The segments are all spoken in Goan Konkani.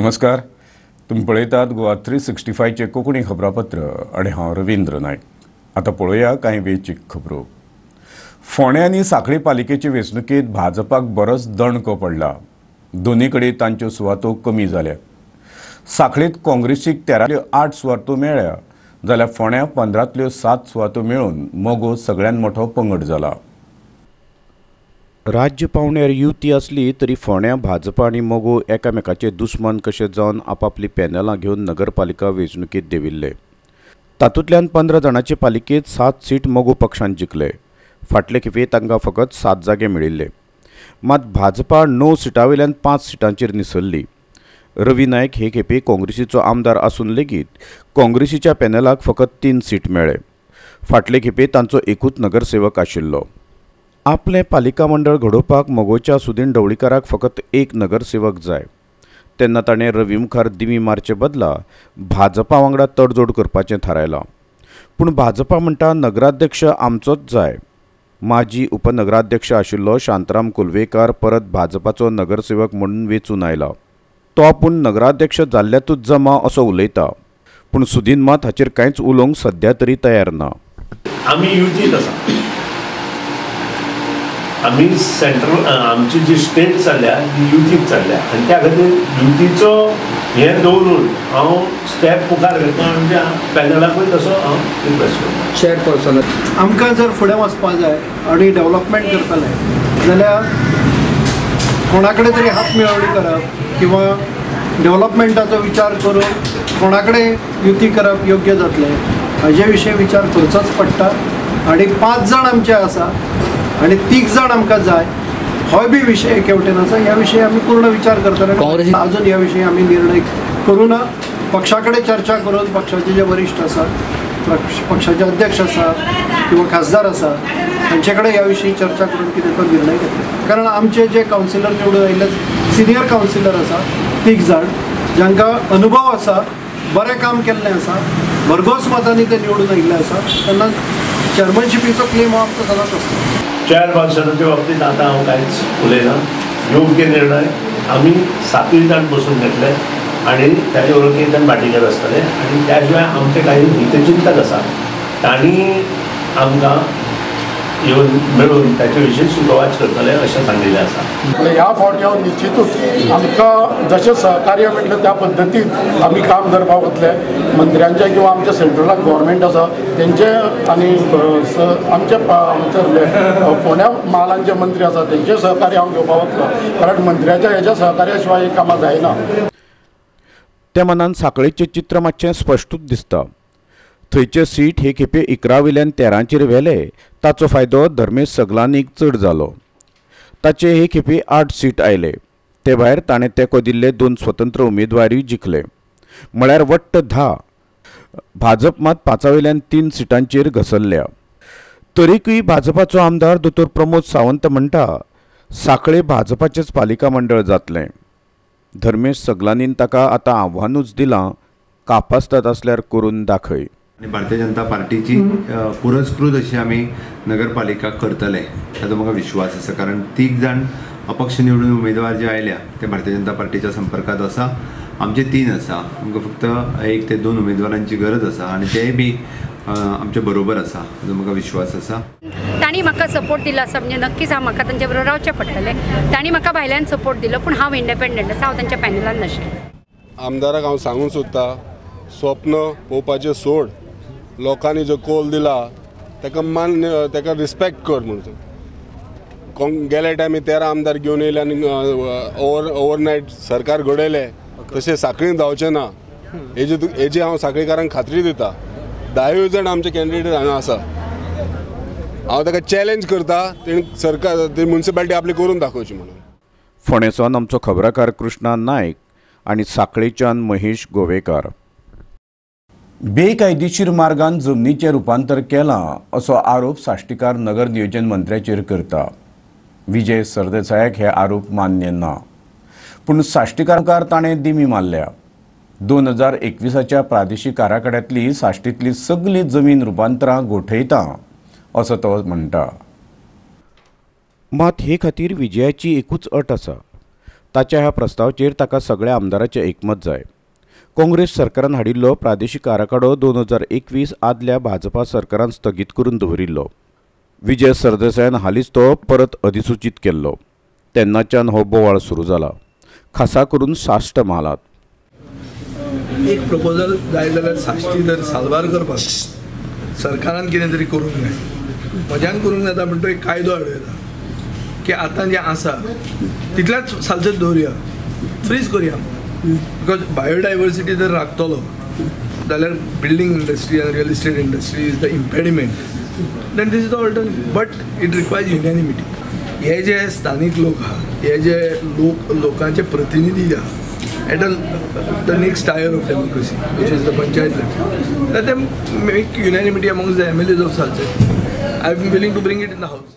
नमस्कार, तुमी पळयतात गोवा 365चें कोंकणी खबरापत्र आनी हांव रवींद्र नायक। आतां पळोवया कांय वेंचीक खबरो। फोंडें आनी सांखळी पालिकेचे वेंचणुकेंत भाजपाक बरोच दणको पडला। दोनी कडेन तांच्यो सुवातो कमी जाल्यात। सांखळीत काँग्रेसीक 13तल्यो 8 सुवातो मेळ्ळ्या जाल्यार फोंड्यां 15तल्यो 7 सुवातो मेळून मगो सगळ्यात मोठो पंगड जाला। राज्य पावंड्यार युती आसली तरी फोंड्यां भाजपा आनी मगो एकामेकाचे दुस्मान कशे जावन आपापली पॅनलां घेवन नगरपालिका वेंचणुकेंत देंविल्ले। तातूंतल्यान 15 जाणांचे पालिकेंत 7 सीट मगो पक्षान जिखले। फाटले खेपे तांकां फकत 7 जागे मेळिल्ले। मात भाजपा 9 सिटां वयल्यान 5 सिटांचेर निसरली। रवी नायक हे खेपे काँग्रेसीचो आमदार आसून लेगीत काँग्रेसीच्या पॅनलाक फकत 3 सीट मेळ्ळे। फाटले खेपे तांचो एकूच नगरसेवक आशिल्लो। आपलें पालिका मंडळ घडोवपाक मगोच्या सुदीन ढवळीकाराक फकत 1 नगरसेवक जाय। तेन्ना ताणें रवी मुखार दिमी मारचे बदला भाजपा वांगडा तडजोड करपाचें थारायलां। पूण भाजपा म्हणटा नगराध्यक्ष आमचोच जाय। माजी उपनगराध्यक्ष आशिल्लो शांताराम कुलवेकार परत भाजपाचो नगरसेवक म्हणून वेंचून आयला। तो आपूण नगराध्यक्ष जाल्ल्यातूच जमा असो उलयता। पूण सुदीन मात हाचेर कांयच उलोवंक सद्या तरी तयार ना। आमी युतीत आसा, आमी सेंट्रल आमची जी स्टेट चल्ल्या ती युतीत चल्ल्या आनी त्या खातीर युतीचो हें दवरून हांव स्टेप मुखार घेता आनी त्या पॅनलाकूय तसो हांव रिक्वेस्ट करता। चेअरपर्सन आमकां जर फुडें वचपाक जाय आनी डेवलपमेंट करतले जाल्यार कोणा कडेन तरी हात मेळवणी करप किंवा डेवलपमेंटाचो विचार करून कोणा कडेन युती करप योग्य जातलें हाजे विशीं विचार करचोच पडटा। आनी 5 जाण आमचे आसा आनी 3 जाण आमकां जाय होय बी विशय एके वटेन आसा। ह्या विशयी आमी पूर्ण विचार करतले। अजून ह्या विशयी आमी निर्णय करूं ना। पक्षा कडेन चर्चा करून पक्षाचे जे वरिश्ठ आसा, पक्षाचे अध्यक्ष आसा किंवा खासदार आसा तांचे कडेन ह्या विशयी चर्चा करून कितें तो निर्णय घेतले। कारण आमचे जे कावन्सिलर निवडून आयिल्ले सिनियर कावन्सिलर आसा 3 जाण जांकां अनुभव आसा, बरें काम केल्लें आसा, भरघोस मतांनी ते निवडून आयिल्ले आसा, तेन्ना चेअरमॅनशिपीचो क्लेम हो आमचो सदांच आसता। चेअरपर्सनाच्या बाबतींत आतां हांव कांयच उलयना। योग्य निर्णय आमी 7 जाण बसून घेतले आनी ताजे बरोबर केतन भाटीकर आसतले आनी त्या शिवाय आमचे काही हितचिंतक आसा तांणी आमकां येवन मेळून ताचे विशीं सुखवाच करतले अशें सांगिल्लें आसा। ह्या फावटी हांव निश्चितूच आमकां जशें सहकार्य मेळटलें त्या पद्दतीन आमी काम करपाक वतले। मंत्र्यांचे किंवा आमच्या सेंट्रलाक गव्हर्मेंट आसा तेंचे आनी आमचे हांगसरले फोंड्या म्हालांचे मंत्री आसा तेंचे सहकार्य हांव घेवपाक वतलो, कारण मंत्र्याच्या हेच्या सहकार्या शिवाय ही कामां जायना। त्या मनान सांखळेचें चित्र मातशें स्पश्टूच दिसता। थंयचे सीट हे खेपे 11 वयल्यान 13चेर व्हेले। ताचो फायदो धर्मेश सगलांनीक चड जालो। ताचे हे खेपे 8 सीट आयले। ते भायर ताणें तेंको दिल्ले 2 स्वतंत्र उमेदवारूय जिखले, म्हळ्यार वट्ट 10। भाजप मात 5 वयल्यान 3 सिटांचेर घसरल्या। तरीकूय भाजपाचो आमदार दोतोर प्रमोद सावंत म्हणटा सांखळे भाजपाचेच पालिका मंडळ जातलें। धर्मेश सगलांनीन ताका आतां आव्हानूच दिलां, कापास्ताद आसल्यार करून दाखय। आनी भारतीय जनता पार्टीची पुरस्कृत अशी आमी नगरपालिका करतले ताचो म्हाका विश्वास आसा, कारण 3 जाण अपक्ष निवडून उमेदवार जे आयल्या ते भारतीय जनता पार्टीच्या संपर्कात आसा। आमचे 3 आसा, आमकां फक्त 1 ते 2 उमेदवारांची गरज आसा आनी तेय बी आमचे बरोबर आसा हाचो म्हाका विश्वास आसा। तांणी म्हाका सपोर्ट दिलो आसा, म्हणजे नक्कीच हांव म्हाका तांचे बरोबर रावचें पडटलें। तांणी म्हाका भायल्यान सपोर्ट दिलो, पूण हांव इंडिपेंडंट आसा, हांव तांच्या पॅनलान नाशिल्लें। आमदाराक हांव सांगूंक सोदता, स्वप्न पळोवपाचें सोड, लोकांनी जो कोल दिला ताका मान्य, ताका रिस्पेक्ट कर म्हणून। गेल्या टायमी 13 आमदार घेवन येयले आनी ओवरनायट सरकार घडयलें, तशें सांखळीन जावचें ना हेजी हांव सांखळीकारांक खात्री दिता। 10 जाण आमचे कॅन्डिडेट हांगा आसा, हांव ताका चॅलेंज करता तेणी सरकार ती म्युनिसिपालिटी आपली करून दाखोवची म्हणून। फोंडेच्यान आमचो खबराकार कृष्णा नायक आनी सांखळेच्यान महेश गोवेकार। बेकायदेशीर मार्गान जमनीचें रुपांतर केलां असो आरोप साश्टीकार नगर नियोजन मंत्र्याचेर करता। विजय सरदेसायाक हे आरोप मान्य ना, पूण साश्टीकार ताणें दिमी मारल्या। 2021च्या प्रादेशीक आराखड्यांतली साश्टींतली सगळी जमीन रुपांतरां गोठयता असो तो म्हणटा। मात हे खातीर विजयाची एकूच अट आसा, ताच्या ह्या प्रस्तावाचेर ताका सगळ्या आमदाराचें एकमत जाय. काँग्रेस सरकारान हाडिल्लो प्रादेशीक आराखडो 2021 आदल्या भाजपा सरकारान स्थगीत करून दवरिल्लो. विजय सरदेसायान हालींच तो परत अधिसूचीत केल्लो. तेन्नाच्यान हो बोवाळ सुरू जाला, खासा करून साश्ट म्हालांत. एक प्रपोजल जाय जाल्यार साश्टी जर साल्वार करपाक सरकारान कितें तरी करूंक जाय. म्हज्यान करूंक जाता म्हणटो एक कायदो हाडूं येता की आतां जें आसा तितल्याच सालचें दवरुया, फ्रीज करुया. Because biodiversity जर राखतलो जाल्यार बिल्डींग इंडस्ट्री आनी real estate industry is the impediment, then this is the alternative. But it requires unanimity. हे जे स्थानीक लोक आहा, हे जे लोक लोकांचे प्रतिनिधी आहा at the next tier of democracy, which is the panchayat level, let them make unanimity amongst the MLAs of Salcete. I am willing to bring it in the house.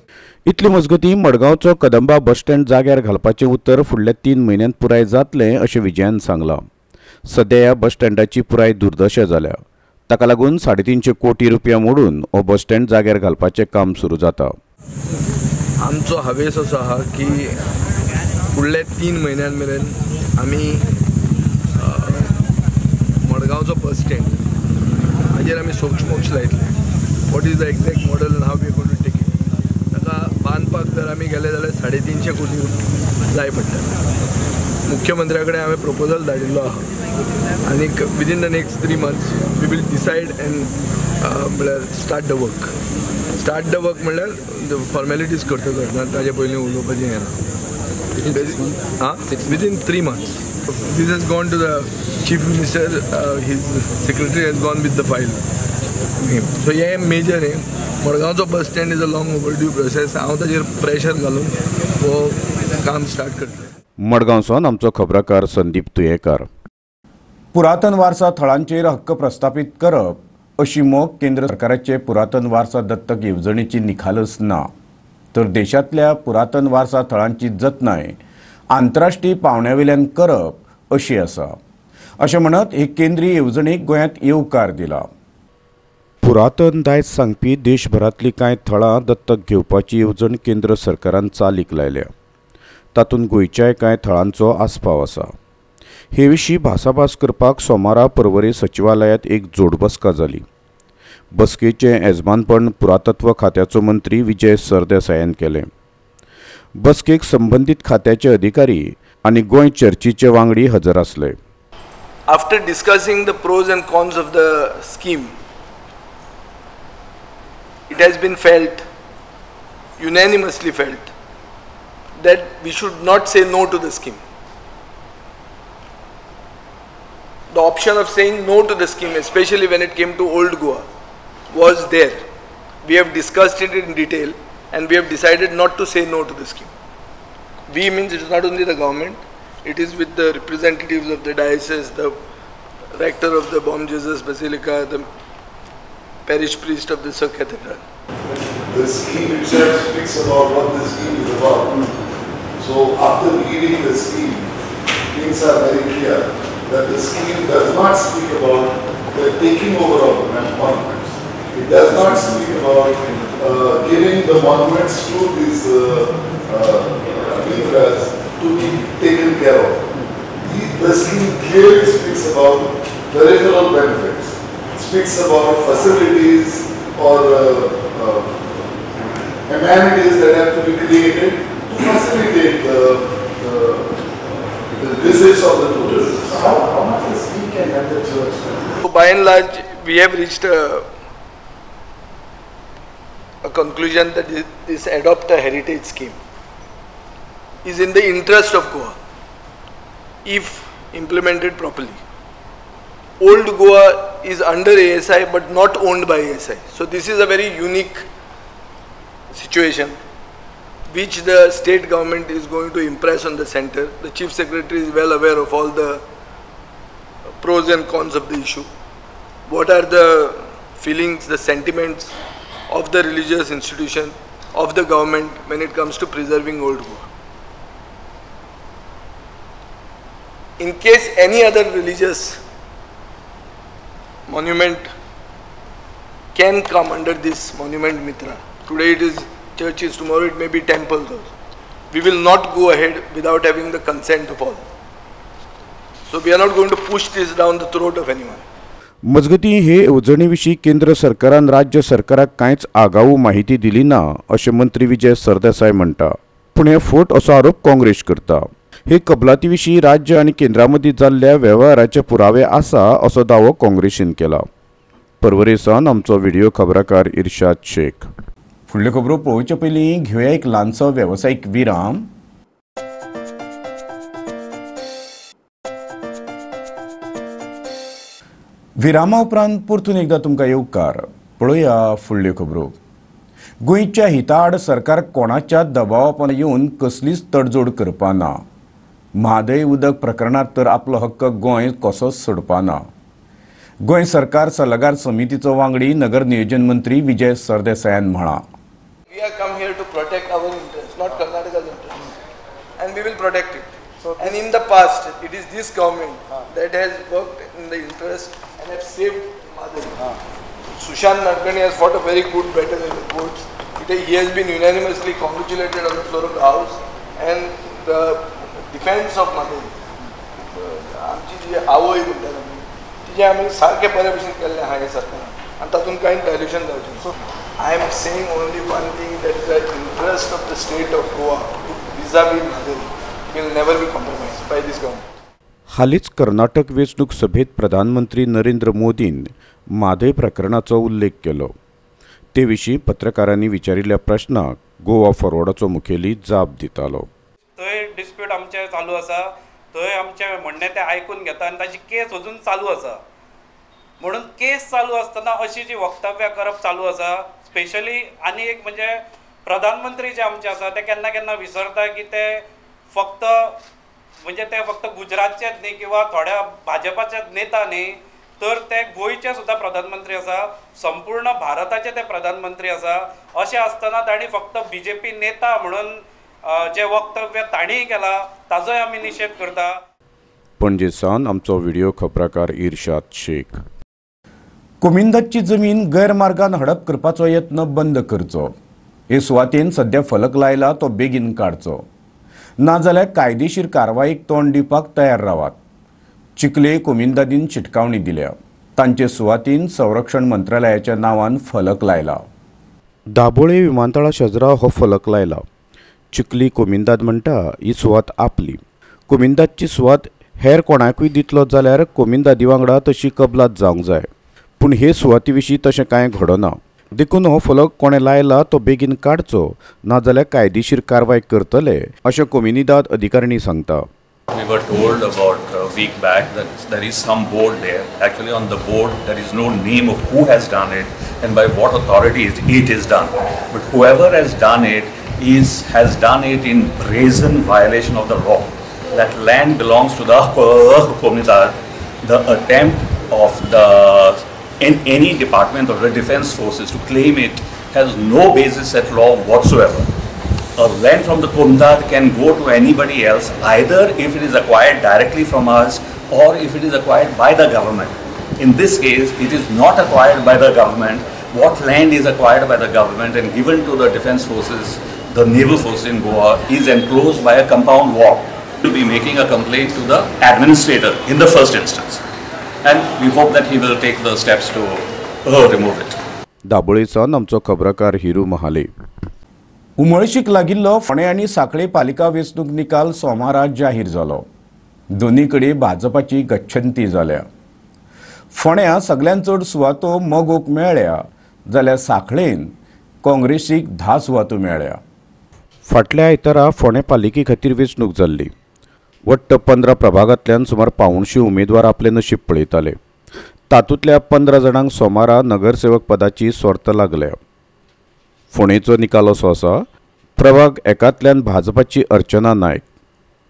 इतले मजगतीं मडगांवचो कदंबा बस स्टँड जाग्यार घालपाचें उतर फुडल्या 3 म्हयन्यांत पुराय जातलें अशें विजयान सांगलां. सद्या ह्या बस स्टँडाची पुराय दुर्दशा जाल्या. ताका लागून 350 कोटी रुपया मोडून हो बस स्टँड जाग्यार घालपाचें काम सुरू जाता. आमचो हावेस असो आहा की फुडल्या 3 म्हयन्यां मेरेन आमी मडगांवचो बस स्टँड हाजेर आमी सोक्षमोक्ष लायतले. What is the exact model and how we are going to take it. ताका बांदपाक जर आमी गेले जाल्यार 350 कोटी जाय पडटा. मुख्यमंत्र्या कडेन हांवें प्रपोजल धाडिल्लो आहा आनीक within the next 3 months we will decide and म्हळ्यार start the work. Start the work म्हणल्यार फॉर्मेलिटीज करतकच ना, ताजे पयलीं उलोवपाचें हें ना. Within 3 months. This has gone to the Chief Minister, his secretary has gone with the file to him. So हे मेजर हें मडगांवचो bus stand is a long overdue process. हांव ताजेर प्रेशर घालून हो काम स्टार्ट करतलें. मडगांवसावन आमचो खबराकार संदीप तुयेकार. पुरातन वारसा थळांचेर हक्क प्रस्थापीत करप अशी मोख केंद्र सरकाराचे पुरातन वारसा दत्तक येवजणेची निखालस ना, तर देशांतल्या पुरातन वारसा थळांची जतनाय आंतरराष्ट्रीय पावंड्यावेल्यान करप अशी आसा अशें म्हणत हे केंद्रीय येवजणेक गोंयांत येवकार दिला. पुरातन दायज सांगपी देशभरांतलीं कांय थळां दत्तक घेवपाची येवजण केंद्र सरकारान चालीक लायल्या. तातूंत गोंयच्याय कांय थळांचो आस्पाव आसा. हे विशीं भासाभास करपाक सोमारा पर्वरी सचिवालयांत एक जोडबसका जाली. बसकेचें येजमानपण पुरातत्व खात्याचो मंत्री विजय सरदेसायान केलें. बसकेक संबंदीत खात्याचे अधिकारी आनी गोंय चर्चीचे वांगडी हजर आसले. After discussing the pros and cons of the scheme, it has been felt, unanimously felt, that we should not say no to the scheme. The option of saying no to the scheme, especially when it came to Old Goa, was there. We have discussed it in detail and we have decided not to say no to the scheme. We means it is not only the government, it is with the representatives of the diocese, the rector of the Bom Jesus Basilica, the parish priest of the Sir Cathedral. The scheme itself speaks about what the scheme is about. So after reading the scheme, things are very clear that the scheme does not speak about the taking over of the monuments. It does not speak about giving the monuments to these mitras to be taken care of. The scheme clearly speaks about peripheral benefits, speaks about facilities or amenities that have to be created to facilitate the visits of the tourists. So how much the scheme can help the church? So by and large, we have reached a conclusion that this Adopt a Heritage scheme is in the interest of Goa if implemented properly. Old Goa is under ASI but not owned by ASI. So this is a very unique situation which the state government is going to impress on the center. The Chief Secretary is well aware of all the pros and cons of the issue. What are the feelings, the sentiments of the religious institution, of the government when it comes to preserving Old Goa. In case any other religious monument can come under this monument mitra, today it is churches, tomorrow it may be temples also. We will not go ahead without having the consent of all. So we are not going to push this down the throat of anyone. मजगतीं हे येवजणे विशीं केंद्र सरकारान राज्य सरकाराक कांयच आगाऊ माहिती दिली ना अशें मंत्री विजय सरदेसाय म्हणटा. पूण हे फोट असो आरोप काँग्रेस करता. हे कबलाती विशीं राज्य आनी केंद्रा मदीं जाल्ल्या वेव्हाराचे पुरावे आसा असो दावो काँग्रेसीन केला. पर्वरे सावन आमचो व्हिडिओ खबराकार इर्शाद शेख. फुडल्यो खबरो पळोवचे पयलीं घेवया एक ल्हानसो वेवसायीक विराम. विरामा उपरांत परतून एकदां तुमकां येवकार. पळोवया फुडल्यो खबरो. गोंयच्या हिताआड सरकार कोणाच्या दबावापण येवन कसलीच तडजोड करपाना. म्हादय उदक प्रकरणांत तर आपलो हक्क गोंय कसोच सोडपाना. गोंय सरकार सल्लागार समितीचो वांगडी नगर नियोजन मंत्री विजय सरदेसायान म्हळां. We have come here to protect our interest, not Karnataka's interest, and we will protect it. So, and in the past, it is this government that has worked in the interest and have saved Mhadei. Sushant Nadkarni has fought a very good battle in the courts. He has been unanimously congratulated on the floor of the house, and the defense of Mhadei, आमची जी आवय म्हणटात आमी, तिजें आमी सारकें बरे भशेन केल्लें आहा हे सरकारान, आनी तातूंत कांय डायल्युशन जावचें. So I am saying only one thing, that the interest of the state of Goa vis-a-vis Mhadei will never be compromised by this government. हालींच कर्नाटक वेंचणूक सभेत प्रधानमंत्री नरेंद्र मोदीन म्हादय प्रकरणाचो उल्लेख केलो. ते विशीं पत्रकारांनी विचारिल्ल्या प्रश्नाक गोवा फॉरवर्डाचो मुखेली जाप दितालो. थंय डिस्प्यूट आमचे चालू आसा, थंय आमचें म्हणणें तें आयकून घेता आनी ताची केस अजून चालू आसा. म्हणून केस चालू आसतना अशी जी वक्तव्यां करप चालू आसा, स्पेशली आनी एक म्हणजे प्रधानमंत्री जे आमचे आसा ते केन्ना केन्ना विसरता की ते फक्त म्हणजे ते फक्त गुजरातचेच न्ही किंवा थोड्या भाजपाचेच नेता न्ही, तर ते गोंयचे सुद्दां प्रधानमंत्री आसा, संपूर्ण भारताचे ते प्रधानमंत्री आसा. अशें आसतना तांणी फक्त बीजेपी नेता म्हणून जे वक्तव्य तांणी केलां ताजोय आमी निशेध करता. पणजे सावन आमचो व्हिडिओ खबराकार इर्शाद शेख. कोमिंदाची जमीन गैरमार्गान हडप करपाचो यत्न बंद करचो. हे सुवातेन सद्या फलक लायला तो बेगीन काडचो, नाजाल्यार कायदेशीर कारवाईक तोंड दिवपाक तयार रावात. चिखले कोमिंदादीन शिटकावणी दिल्या. तांचे सुवातीन संरक्षण मंत्रालयाच्या नांवान फलक लायला. दाबोळे विमानतळा शेजरा हो फलक लायला. चिखली कोमिंदाद म्हणटा ही सुवात आपली. कोमिंदादची सुवात हेर कोणाकूय दितलो जाल्यार कोमिंदादी वांगडा तशी कबलात जावंक जाय, पूण हे सुवाती विशीं तशें कांय घडना. देखून हो फलक कोणें लायला तो बेगीन काडचो, नाजाल्यार कायदेशीर कारवाय करतले अशें कोमिनिदाद अधिकारिणी सांगता. We were told about a week back that there is some board there. Actually, on the board there is no name of who has done it and by what authority it is done. But whoever has done it has done it in brazen violation of the law. That land belongs to the Comunidad. The attempt of the in any department of the defense forces to claim it has no basis at law whatsoever. A land from the Comunidad can go to anybody else, either if it is acquired directly from us or if it is acquired by the government. In this case, it is not acquired by the government. What land is acquired by the government and given to the defense forces, the naval force in Goa, is enclosed by a compound wall. To be making a complaint to the administrator in the first instance, and we hope that he will take the steps to remove it. दाबोळेचो आमचो खबराकार हिरू महाले. उमळशीक लागिल्लो फोंडें आनी सांखळे पालिका वेंचणूक निकाल सोमारा जाहीर जालो. दोनी कडेन भाजपाची गच्छंती जाल्या. फोंड्यां सगळ्यांत चड सुवातो मगोक मेळ्ळ्या, जाल्यार सांखळेन काँग्रेसीक 10 सुवातो मेळ्ळ्या. फाटल्या आयतारा फोंडें पालिके खातीर वेंचणूक जाल्ली. वट्ट 15 प्रभागांतल्यान सुमार 175 उमेदवार आपलें नशीब पळयताले. तातूंतल्या 15 जाणांक सोमारा नगरसेवक पदाची सोर्त लागल्या. फोंडेचो निकाल असो आसा. प्रभाग 1 भाजपाची अर्चना नायक,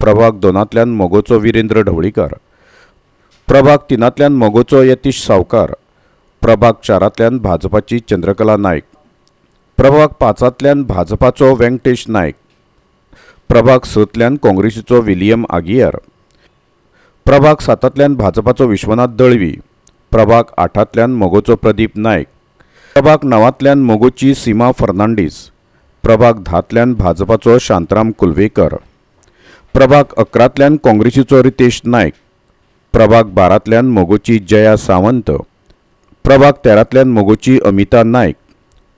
प्रभाग 2 मगोचो विरेंद्र ढवळीकार, प्रभाग 3 मगोचो यतीश सावकार, प्रभाग 4 भाजपाची चंद्रकला नायक, प्रभाग 5 भाजपाचो व्यंकटेश नायक, प्रभाग 6 काँग्रेसीचो विलियम आगियार, प्रभाग 7 भाजपाचो विश्वनाथ दळवी, प्रभाग 8 मगोचो प्रदीप नायक, प्रभाग 9 मगोची सीमा फर्नांडीस, प्रभाग 10तल्यान भाजपाचो शांतराम कुलवेकर, प्रभाग 11तल्यान काँग्रेसीचो रितेश नायक, प्रभाग 12तल्यान मगोची जया सावंत, प्रभाग 13तल्यान मगोची अमिता नायक,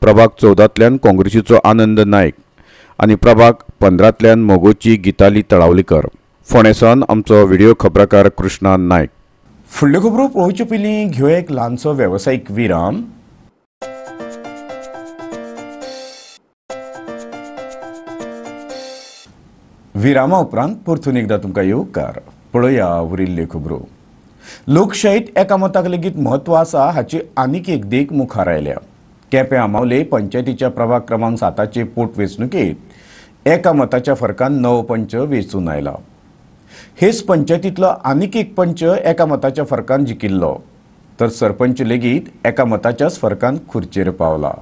प्रभाग 14तल्यान काँग्रेसीचो आनंद नायक आनी प्रभाग 15तल्यान मगोची गीताली तळावलीकर. फोंडेसान आमचो व्हिडिओ खबराकार कृष्णा नायक. फुडल्यो खबरो पळोवचे पयलीं घेवया एक ल्हानसो वेवसायीक विराम. विरामा उपरांत परतून एकदा तुमकां येवकार. पळोवया उरिल्ल्यो खबरो. लोकशाहीत एका मताक लेगीत म्हत्व आसा हाची आनीक एक देख मुखार आयल्या. केपें आमावले पंचायतीच्या प्रभाग क्रमांक 7चे पोटवेंचणुकेंत एका मताच्या फरकान 9 पंच वेंचून आयला. हेच पंचायतींतलो आनीक एक पंच एका मताच्या फरकान जिखिल्लो, तर सरपंच लेगीत एका मताच्याच फरकान खुर्चेर पावला.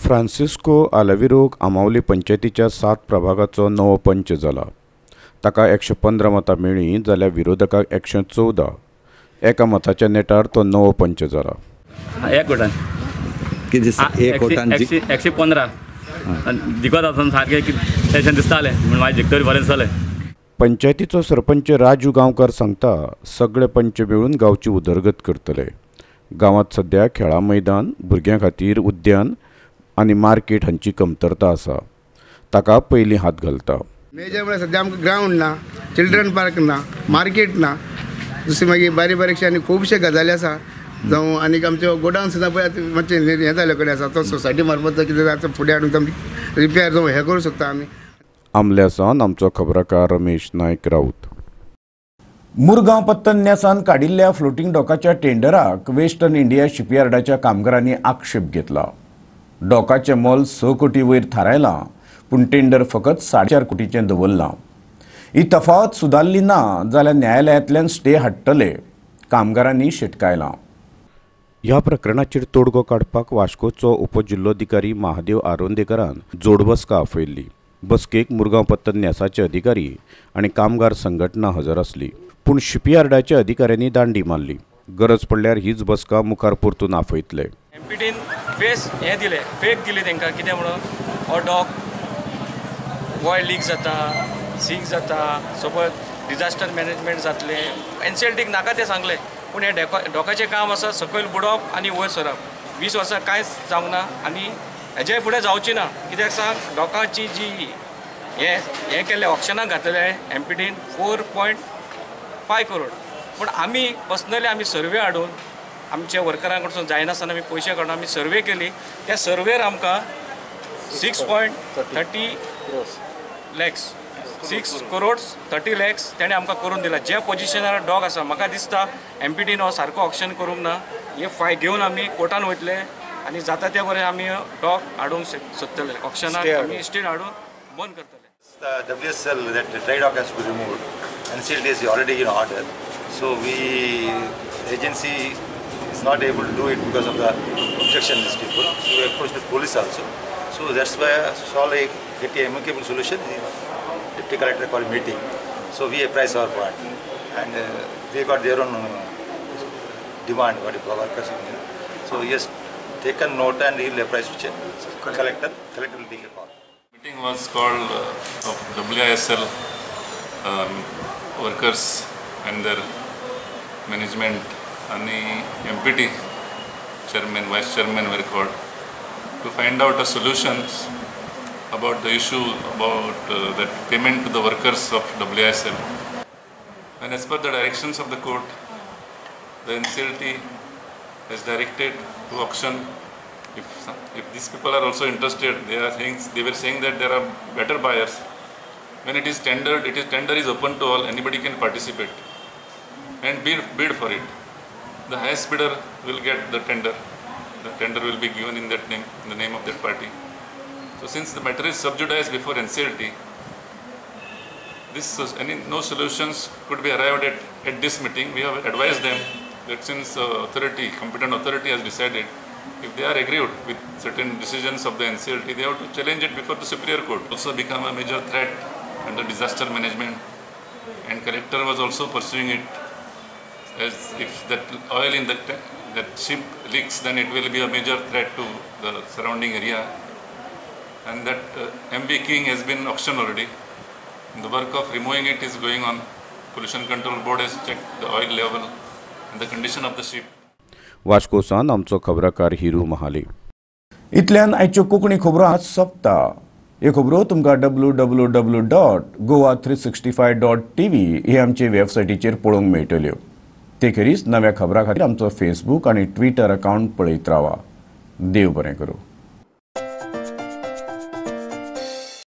फ्रांसिस्को आलाविरोक आमावली पंचायतीच्या 7 प्रभागाचो नवो पंच जाला. ताका 115 मतां मेळ्ळीं जाल्यार विरोधकाक 114. एका मताच्या नेटार तो नवो पंच जाला. एक कोटान 115 दिकत आसून सारकें टेंशन दिसतालें म्हूण मागीर जिखतरी बरें दिसतालें. पंचायतीचो सरपंच राजू गांवकर सांगता, सगळे पंच मेळून गांवची उदरगत करतले. गांवांत सद्या खेळां मैदान, भुरग्यां खातीर उद्यान आनी मार्केट हांची कमतरता आसा. ताका पयलीं हात घालता. मेजर म्हळ्यार सद्या आमकां ग्रावंड ना, चिल्ड्रन पार्क ना, मार्केट ना, दुसरी मागीर बारीक बारीकशे आनी खुबशे गजाली आसा. जावं आनीक आमच्यो गोडावन सुद्दां पळय मातशें हें जाल्ले कडेन आसा, तो सोसायटी मार्फत कितें आतां फुडें हाडून रिपेर जावं हें करूं शकता आमी. आमल्या सावन आमचो खबराकार रमेश नायक राऊत. मुरगांव पत्तन न्यासान काडिल्ल्या फ्लोटींग डॉकाच्या टेंडराक वेस्टर्न इंडिया शिपयार्डाच्या कामगारांनी आक्षेप घेतला. डॉकाचें मोल 6 कोटी वयर थारायलां, पूण टेंडर फकत 4.5 कोटीचें दवरलां. ही तफावत सुदारली ना जाल्यार न्यायालयांतल्यान स्टे हाडटले, कामगारांनी शिटकायलां. ह्या प्रकरणाचेर तोडगो काडपाक वास्कोचो उपजिल्लोधिकारी महादेव आरोंदेकरान जोडबसका आपयल्ली. बसकेक मुरगांव पत्तन न्यासाचे अधिकारी आनी कामगार संघटना हजर आसली, पूण शिपयार्डाच्या अधिकाऱ्यांनी दांडी मारली. गरज पडल्यार हीच बसका मुखार परतून आपयतले. एमपीटीन फेस हें दिलें, फेक दिली तांकां, कितें म्हणून हो डॉक वॉयल लीक जाता, सीक जाता, सपोज डिजास्टर मॅनेजमेंट जातलें. एनसीएलटीक नाका तें सांगलें, पूण हें डॉकाचें काम आसा सकयल बुडोवप आनी वयर सरप. 20 वर्सां कांयच जावंक ना आनी हेजे फुडें जावची ना. कित्याक सांग, डॉकाची जी हें केल्लें ऑक्शनाक घातलेलें एमपीटीन 4.5 करोड, पूण आमी पर्सनली आमी सर्वे हाडून आमच्या वर्करां कडसून जायनासतना आमी पयशे काडून आमी सर्वे केली. त्या सर्वेर आमकां 6.30 लॅक्स, 6 करोड्स 30 लॅक्स तेणें आमकां करून दिला. ज्या पोजिशनार डॉग आसा, म्हाका दिसता एमपीटीन हो सारको ऑक्शन करूंक ना. हे फाय घेवन आमी कोर्टान वयतले आनी जाता त्या बरें आमी डॉग हाडूंक सोदतले, ऑक्शनाक आमी स्टेट हाडून बंद करतले. The WSL, that dry dock has to be removed. NCLT is already in order. So we agency is not able to do it because of the objection these people. So we approached the police also. So that's why solve a get a amicable solution. The deputy collector called meeting. So we apprised our part, and they got their own demand what the workers union. So yes, taken note and he will apprise to collector. Collector will take a call. Meeting was called of WISL workers and their management and the MPT chairman, vice chairman were called to find out a solutions about the issue about that payment to the workers of WISL. And as per the directions of the court, the NCLT has directed to auction. If these people are also interested, they were saying that there are better buyers. When it is tendered, tender is open to all, anybody can participate and bid for it. The highest bidder will get the tender. The tender will be given in that name, in the name of that party. So since the matter is sub judice before NCLT, no solutions could be arrived at this meeting. We have advised them that since competent authority has decided, if they are agreed with certain decisions of the NCLT, they have to challenge it before the superior court. Also become a major threat under disaster management, and collector was also pursuing it. As if that oil in that ship leaks, then it will be a major threat to the surrounding area. And that MV King has been auctioned already. The work of removing it is going on. Pollution Control Board has checked the oil level and the condition of the ship. वास्कोसान आमचो खबराकार हिरू महाली. इतल्यान आयच्यो कोंकणी खबरो आज सोंपता. ह्यो खबरो तुमकां www.goa365.tv हे आमचे वेबसायटीचेर पळोवंक मेळटल्यो. ते खेरीज नव्या खबरां खातीर आमचो फेसबूक आनी ट्विटर अकावंट पळयत रावा. देव बरें करूं.